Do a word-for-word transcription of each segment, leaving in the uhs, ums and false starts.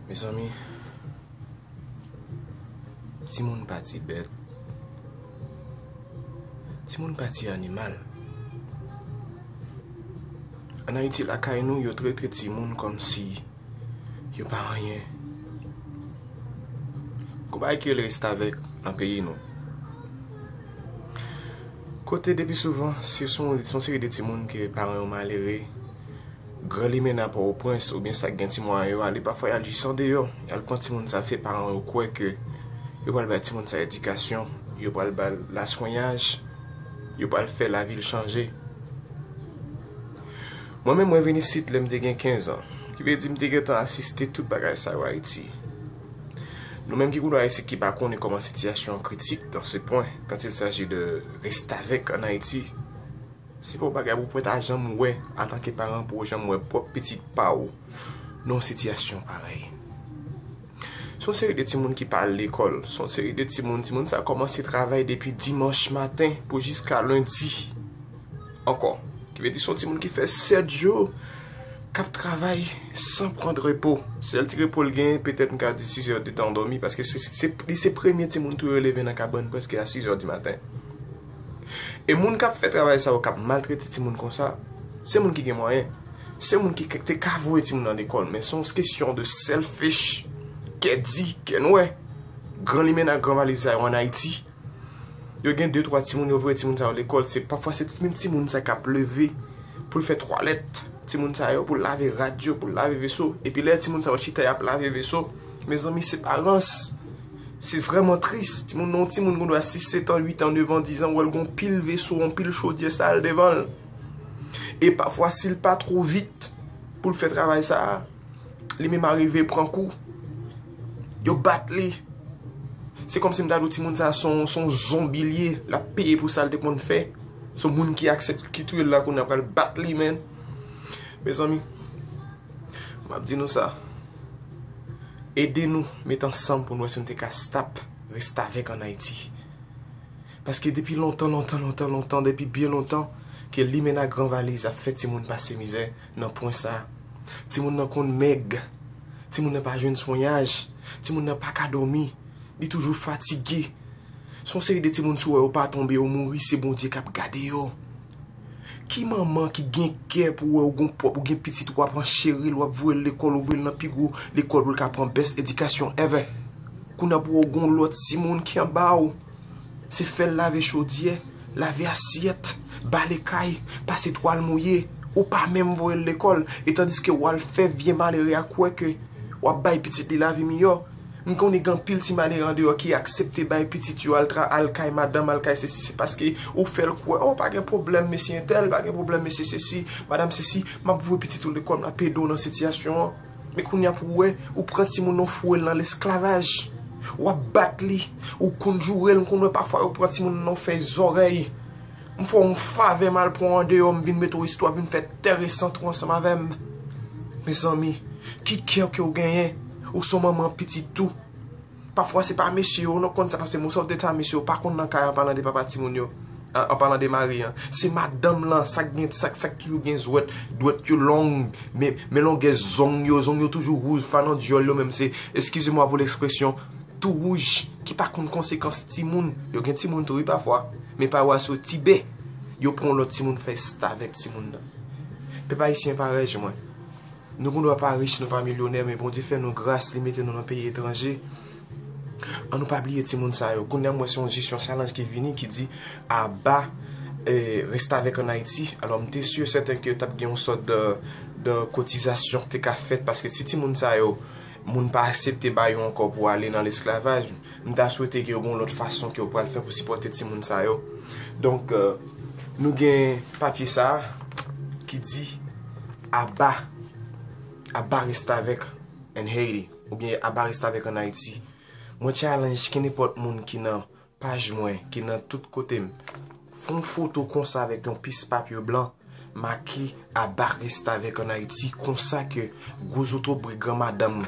Mezanmi, timoun pa ti bèt. Timoun pa ti animal. Ann Ayiti, lakay nou, yo trete timoun kòmsi yo pa anyen. Gon bagay ki rele restavèk nan peyi nou. Kote depi souvan, se son, son seri de timoun ke paran yo malere, gran limena Pòtoprens, oubyen sa k gen ti mwayen yo ale, pafwa y al jis andeyò, y al pran timoun sa, fè paran yo kwè ke yo pral bay timoun sa edikasyon, yo pral ba l laswenyaj, yo pral fè lavi l chanje. Mwen menm, mwen vin isit lè m te gen kenz an, ki vle di m te gentan asiste tout bagay sa yo Ayiti. Nou menm ki konnen Ayiti, ki pa konnen kòman sitiyasyon an kritik dans ce point, quand il s'agit de restavèk ann Ayiti, se pa yon bagay pou w pa ta janm wè, antanke paran, pou w janm wè pwòp pitit pa w nan yon sitiyasyon parèy. Se yon seri de timoun ki pa al lekòl. Se yon seri de timoun, timoun sa kòmanse travay depi dimanch maten pou jiska lendi ankò. Ki vle di se yon timoun ki fè sèt jou k ap travay san pran repo. Sèl ti repo l genyen, petèt m ka di sizè de tan dòmi, paske se, se, li se premye timoun tou yo leve nan kabann prèske a sizè di maten. E moun k ap fè travay sa yo, k ap maltrete timoun konsa, se moun ki gen mwayen. Se moun ki te ka voye timoun nan lekòl, men se yon kesyon de selfish, kè di, kè nwè. Gran limena, gran valiz sa yo ann Ayiti. Yo gen de, twa timoun, yo voye timoun sa yo lekòl. Se pafwa se ti, menm timoun sa k ap leve pou l fè twalèt timoun sa yo, pou l lave rad yo, pou l lave veso. Epi lè timoun sa yo chita, y ap lave veso. Mezanmi, se pa rans. Se vrèman tris. Timoun nan, yon timoun gendwa sis, sèt an, uit an, nèf an, diz an, w wè l gon pil veso, yon pil chodyè sal devan l. E pafwa, si l pa twò vit pou l fè travay sa a, li menm arive pran kou. Yo bat li. Se kòmsi m ta di w timoun sa a se yon, se yon zonbi l ye, l ap peye pou sa l te konn fè. Se yon moun ki aksepte, ki touye l la kounye a pral bat li, menn. Mezanmi, m ap di nou sa. Ede nou met ansanm pou n wè si n te ka stop restavèk ann Ayiti. Paske depi lontan, lontan, lontan, lontan, depi byen lontan, ke limena gran valiz ap fè timoun pase mizè nan pwen sa a. Timoun nan konn mèg. Timoun nan pa jwenn swenyaj. Timoun nan pa ka dòmi. Li toujou fatige. Se yon seri de timoun, si w wè yo pa tonbe, yo mouri, se Bondye k ap gade yo. Ki manman ki gen kè pou wè ou gon pwòp, ou gen pitit, w ap ancheri l, w ap voye l lekòl, ou voye l nan pi gwo lekòl pou l ka pran best edikasyon ever? Kounye a pou wè ou gon lòt timoun ki anba w. Se fè l lave chodyè, lave asyèt, bale kay, pase twal mouye. Ou pa menm voye l lekòl, e tandiske w al fè vye malere a kwè ke w ap bay pitit li lavi miyò. M konnen gen anpil ti malere andeyò ki aksepte bay pitit yo al tra-, al kay madanm, al kay sesi, se paske ou fè l kwè, o, pa gen pwoblèm, mesye entèl, pa gen pwoblèm, mesye sesi, madanm sesi, m ap voye pitit ou lekòl, m ap ede w nan sitiyasyon an. Men kounye a pou w wè, ou pran timoun nan, ou foure l nan lesklavaj. W ap bat li, ou konn joure l, m konn wè pafwa yo pran timoun nan, ou fè zòrèy. M fè w yon favè, m al pran w andeyò, m vin mete w istwa, vin fè tè resant ou ansanm avè m. Mezanmi, ki kè ke w genyen? Ou se yon manman pitit tou. Pafwa se pa mesye yo, nou konn sa, paske most of the time mesye yo pa konn nan kay an, palan de papa timoun yo, an, an palan de mari an. Se madanm lan, sa k gen, sa, sa k toujou gen zwèt, dwèt yo long, men, men longè zong yo, zong yo toujou wouj, fanon dyòl yo menm se, excusez-moi pour l'expression, tou wouj, ki pa konn konsekans timoun. Yo gen timoun tou wi pafwa, men pa wè se yo ti bè. Yo pran lòt timoun fè sta avèk timoun nan. Pèp ayisyen pa rèj mwen. Nou gendwa pa rich, nou pa milyonè, men Bondye fè nou gras, li mete nou nan peyi etranje. An nou pa bliye timoun sa yo. Kounye a m wè se yon jis yon challenge ki vini ki di aba, eh, restavèk ann Ayiti. Alò m te si e sèten ke t ap gen yon sòt de, de kotizasyon ki te ka fèt, paske si timoun sa yo, moun pa aksepte ba yo ankò pou ale nan lesklavaj, m ta swete ke yo gen yon lòt fason ke yo pral fè pou sipòte timoun sa yo. Donk, eh, nou gen papye sa a ki di aba, aba restavèk in Haiti, oubyen aba restavèk ann Ayiti. Mwen challenge kenenpòt moun ki nan paj mwen, ki nan tout kote m, fè yon foto konsa avèk yon pis papye blan, make aba restavèk ann Ayiti, konsa ke gwo zotobre gran madanm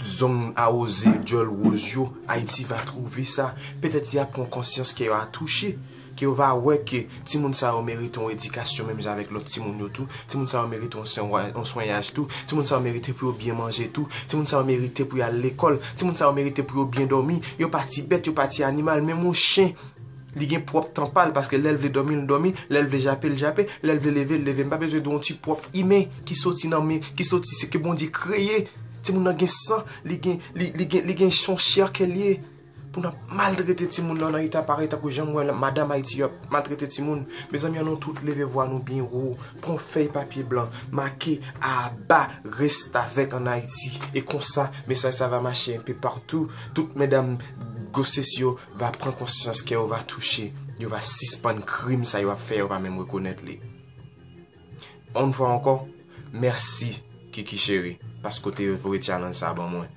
zong awoze dyòl woz yo, Ayiti va twouve sa. Petèt y a pran konsyans ke yo a touche. ke yo va wè ke timoun sa yo merite yon edikasyon menm jan avèk lòt timoun yo tou, timoun sa yo merite yon swen-, yon swenyaj tou, timoun sa yo merite pou yo byen manje tou, timoun sa yo merite pou y al lekòl, timoun sa yo merite pou yo byen dòmi, yo pa ti bèt, yo pa ti animal, menm yon chen, li gen pwòp tan pa l, paske lè l vle dòmi, l dòmi, lè l vle jape, l jape, lè l vle leve, l leve. M pa bezwen de yon ti pwòp imen ki soti nan men, ki soti, se ke Bondye kreye. Timoun nan gen san, li gen, li, li gen, li gen yon chè ke l ye. Pou n ap maltrete timoun nan nan eta parèy tankou jan m wè madanm Ayiti yo ap maltrete timoun. Mezanmi, ann nou tout leve vwa nou byen wo, pran fèy papye blan, make aba restavèk an Ayiti. E konsa, mesaj sa va mache enpe patou. Tout medam gwosès yo va pran konsyans, kè yo va touche. Yo va sispann krim sa yo ap fè, yo pa menm rekonèt li. Yon fwa ankò, mèsi, Kiki cheri, paske w te voye challenge sa ban mwen.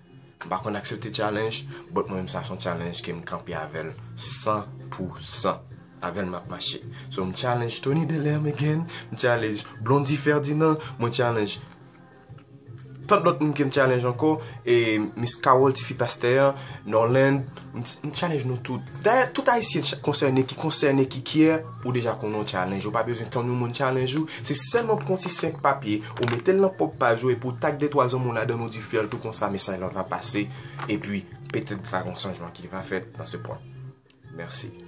M pa konn aksepte challenge, but mwen menm sa se yon challenge ke m kanpe avè l san pou san. Avè l m ap mache. So, m challenge Tony Delerme again, m challenge Blondy Ferdinand, mwen challenge tant lòt moun ke m challenge ankò, e Miss Carole, tifi pastè an, Norland, m, m challenge nou tout. Dayè, tout Ayisyen ch-, konsène, ki konsène, ki kyè, ou deja konnen w challenge. Ou pa bezwen tann yon moun challenge ou. Se sèlman pran yon ti senk papye, ou mete l nan pwòp paj ou, epi ou tag de twa zanmi w ladan l, ou di fè l tou konsa, mesaj lan va pase, epi petèt va gen yon chanjman ki va fèt nan se pwen. Mèsi.